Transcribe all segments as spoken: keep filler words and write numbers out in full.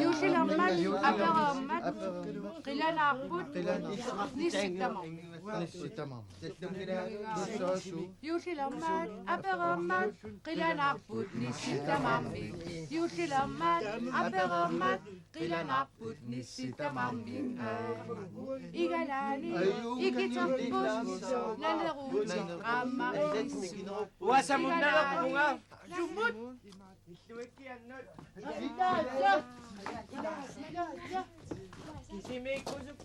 Juullilermat apereermat qilanaarput nissit tamarmik. Nissit tamarmik. Juullilermat apereermat qilanaarput nissit tamarmik. Juullilermat apereermat qilanaarput nissit tamarmik. Igalaani ikiterput naneruuteqaammarissut. Uanga samunnalerpunga. Jummut. Kisimiikkusuk.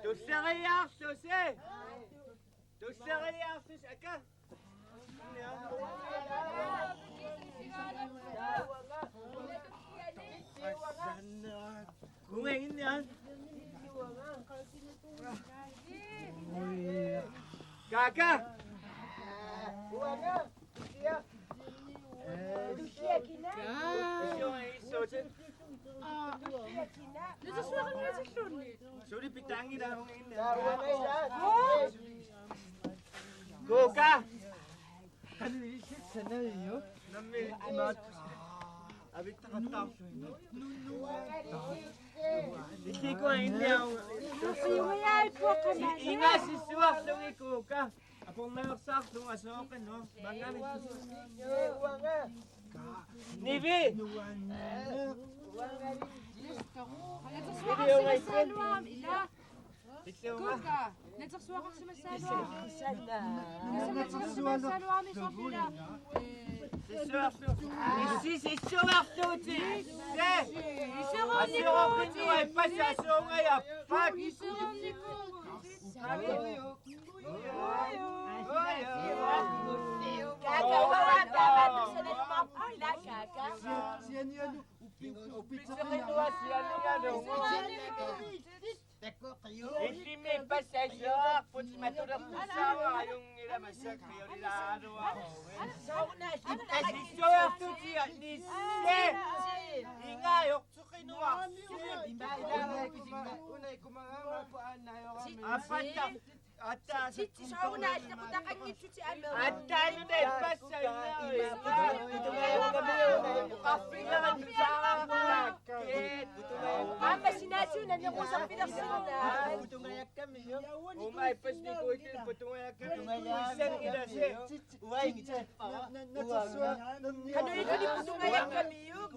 Tulleriiaarlusi. Tulleriiaarlusi aka. Kunngeqanngilaq. Kaka. Suli pitaanngilaq. Kuka. Nammi imaat. Avittaqattaaq. Illiku inniau. Ingasissuarlugit Kuka. Apornaarsaarlugu asooqinnu. Mangami. Nivi. Nivi ungaissan. Kuka, natersuaqarsimassaaluarami. Natersuaqarsimassaaluarami soorlu ila. Sissuarluuti. Sissuarluuti. Iseroornikuuvutit. Iseroornikuuvutit. Iseroornikuuvutit. Iseroornikuuvutit. Kaka, uanga taamaattussanaluarpunga ila kaka. Upitsinnua sianigalugu. Illimmi passaasiarput matulertussaavara ajunngilaq massakkajulilaaluaruit. Sissuartutia nisse. Ingajoq suqinuarsi. Apatta. Atta. Sitsi soorunaallequtaqanngitsutit ameq. Attaanut ippassai. Aamma sinaatigut naneruusarpilersinnaavit. Uuma ippassai kuikkil putungajakkami. Putungajakkami. Qanoq illit putungajakkamiuk?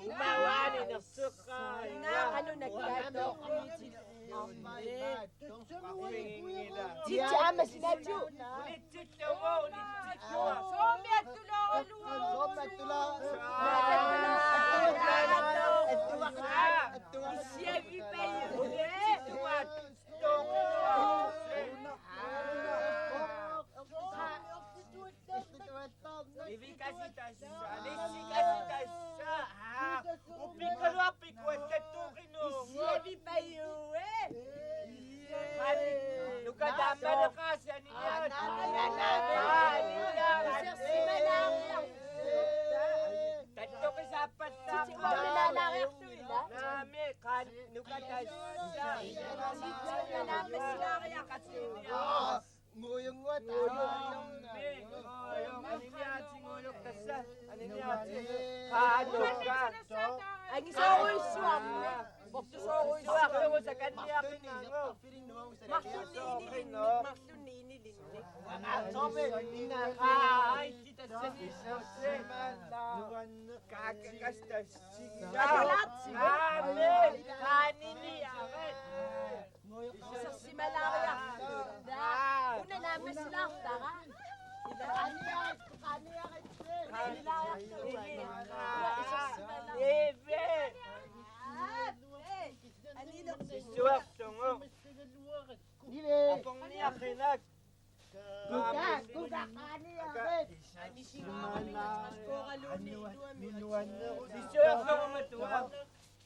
Uuma uani nerseqqaara. Naa qanoq nakkaattoq. Titsi aamma sinaatigut. Soormi attulaarullunga. Issiavipajuit. Ivikasitassa, nissikasitassa. Aa, upikkaluarpikku allattuuqinut. Issiavipajuit. Qani, nukataammalaqaasi aniniaat. Aniniaat. Tattoqisaappallaaqaat. Naami, qani, nukatassa. Ngujunngua taama. Ngujung, aniniaati ngujung tassa. Aniniaati. Qaanukka. Angisoorujussuarmi. Portusoorujussuarmi. Sakanniaqinnagu. Marlunni inilinnik, marlunni inilinnik. Aa, ai, tassa. Nuanneq. Kaakkas tassa. Atalaartigu. Aammi. Qaanini, aammi. Isersimalaariarluta. Una naammassilaartara. Ila. Aniarit, aniarit. Anilaariarluta. Una isersimalaar-. Eve. Aa, ee. Anilersuarlugu. Aporniaqinak. Kuka, kuka, aniarit. Anisigaaramik. Koraluunniit iluamik. Isersimalaariarluta.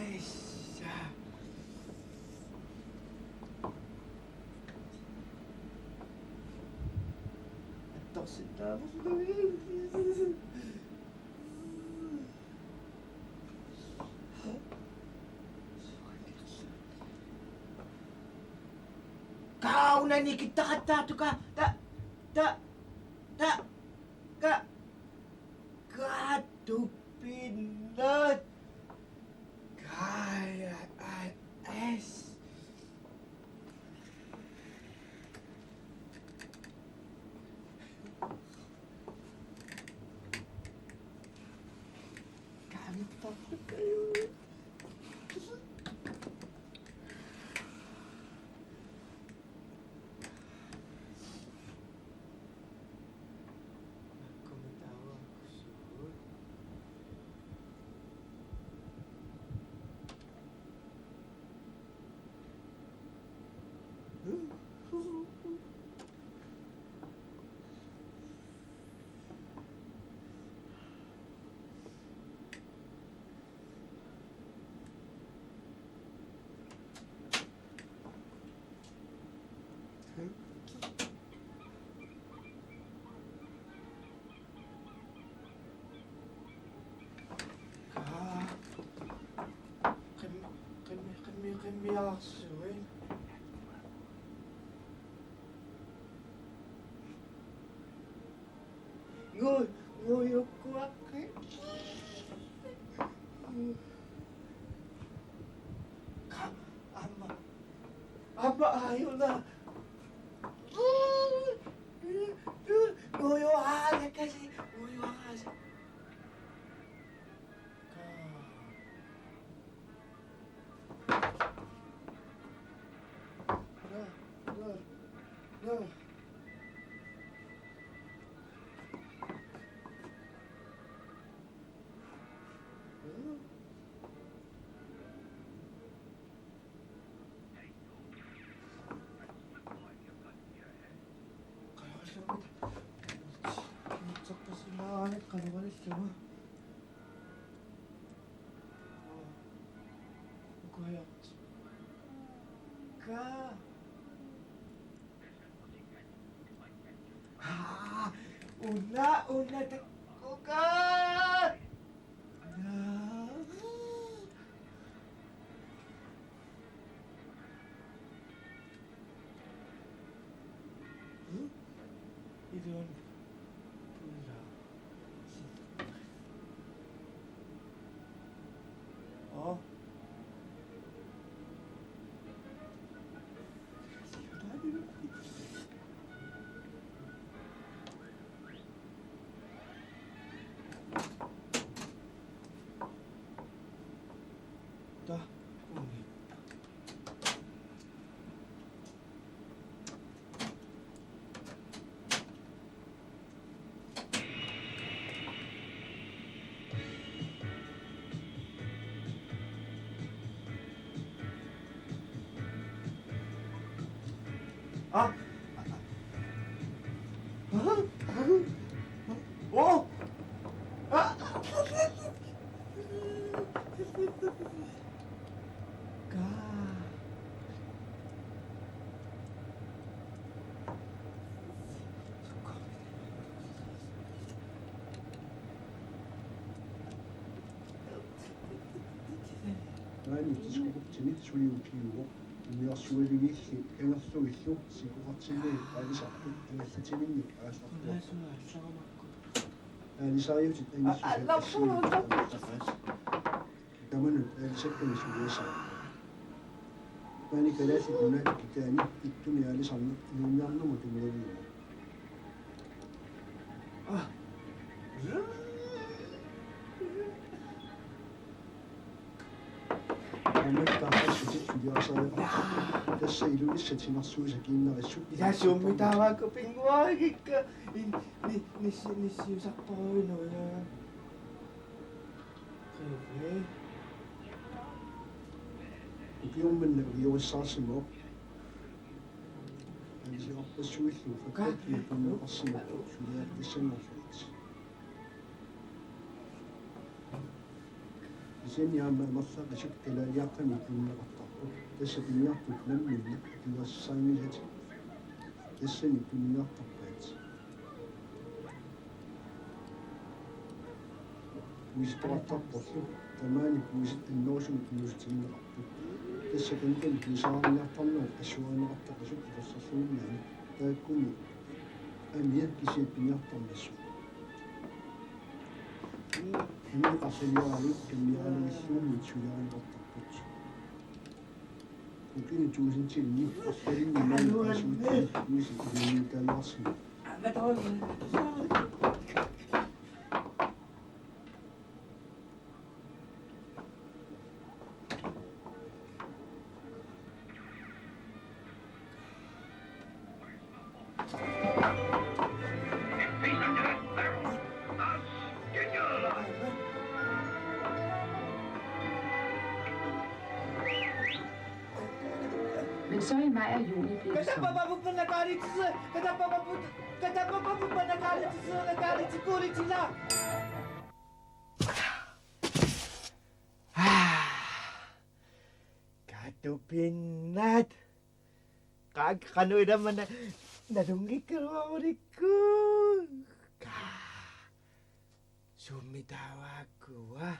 Eissa. Attoq Kaunani kittaqattaartuka ta ta ta ka ka tuppinnat. Kaja, ai, es. Kaavittarput. Aa, qim-, qimmi-, qimmi-, qimmiarsuit. Ngu-, ngujukkut. Ka-, aamma, aamma aajuna. Ngujuarakasi, ngujuarakasi. Ka-, ka-, ka-, ka-, Ka. Aa, una, una takkukaat. Naa. Hmm? Iluun pulla. Oh. Tah, uni. Ah. Oh. Ah. Ka. Maani tiskukutsini suliukiuvoq. Immiorsualiviilli angerluillu sikuqartinnagu aalisartut angerlatiminnik aalisartut. Aalisariutit angissusaat assigiinngitsut amerlaqaat. Tamanut aalisakkanik suliassavut. Maani Kalaallit Nunaata kitaani ittumi aalisarneq Nuummiarnermut tunngavigaa. Ah. Aamma taarpassutit suliassavut. Tassa Ilulissat sinersuisa kiinnarissut. Ilaa, summi taamaakku pinnguarigikka. In-, ni-, nissi-, nissiusarparuinnarlugu. Qiivi. Ukiormanna ukiorissarsimavoq. Aalisarpassuillu fakkattumi tunneqarsimavoq suliassassanngorlugit. Kisianni aamma amerlaqisut kalaaliaqqamik tunneqartarput. Tassa piniartut namminneq atugassaanngisatik tassani tunniartarpaat. Puisitoqartarporlu tamaani puisit annerusumik inuussutigineqarput. Tassa qinitani pisaarniartarnerat assuarineqartarpasut itorserluinnaani taakkumi amia kisiat piniartarmassuk. Amia qarsaliaralugu kammiaralugu suliarineqartarput. Ukioq tuusintiinni arlalinni maani qaasuutini puisit ilanniutaalersinni. Men så i maj og juni blev det sommer. Katupinnat. Qaa, qanoq ilama na-, nalunngikkaluarulikku. Qaa. Summi taava ukua?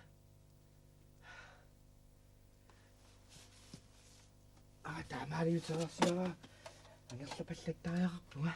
Aa, taamaaliutereersimavara. Angerlapallattariaqarpunga.